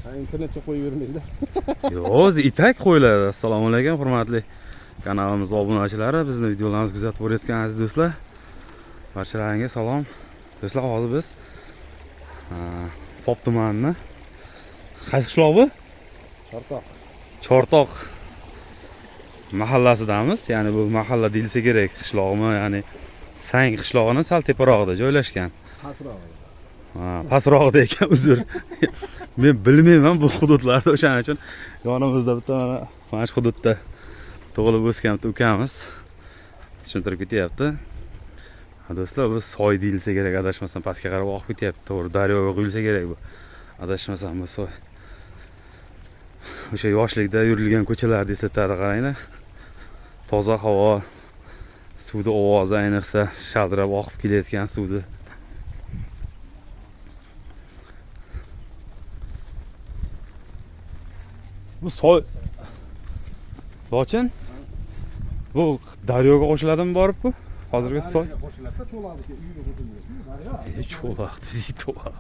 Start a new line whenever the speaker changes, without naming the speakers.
Internetga qo'yib bermaydi.
Yo'q, o'zi itak qo'yiladi. Assalomu alaykum, hurmatli kanalimiz obunachilari, bizni videolarimizni kuzatib borayotgan aziz do'stlar. Barchalaringizga salom. Do'stlar, hozir biz Pop tumanini qaysi qishloq bu?
Chortoq.
Chortoq mahallasidamiz. Ya'ni bu mahalla deyilsa kerak, qishlog'mi, ya'ni Sang qishlog'ini sal teparog'ida joylashgan.
Pastroq.
Ha, pastrog'ida ekan, uzr. Men bilmayman bu hududlarni, o'shaning uchun yonimizda bitta mana shu hududda tug'ilib o'sgan bitta ukamiz tushuntirib ketyapti. Ha, do'stlar, bu soy deyilsa kerak, adashmasam pastga qarab oqib ketyapti. To'g'ri, daryoga quyilsa kerak bu. Adashmasam bu soy. O'sha yoshlikda yurilgan ko'chalarni eslatadi, qaranglar. Toza havo, suvni ovozi, ayniqsa shaldirab oqib kelayotgan suvni. Bu soy Lochin? Bu daryoga qo'shiladimi borib bu? Hozirgi soy?
Qo'shilsa, cho'loqniki uyiga qo'shiladi. Daryo.
Cho'loq deydi, cho'loq.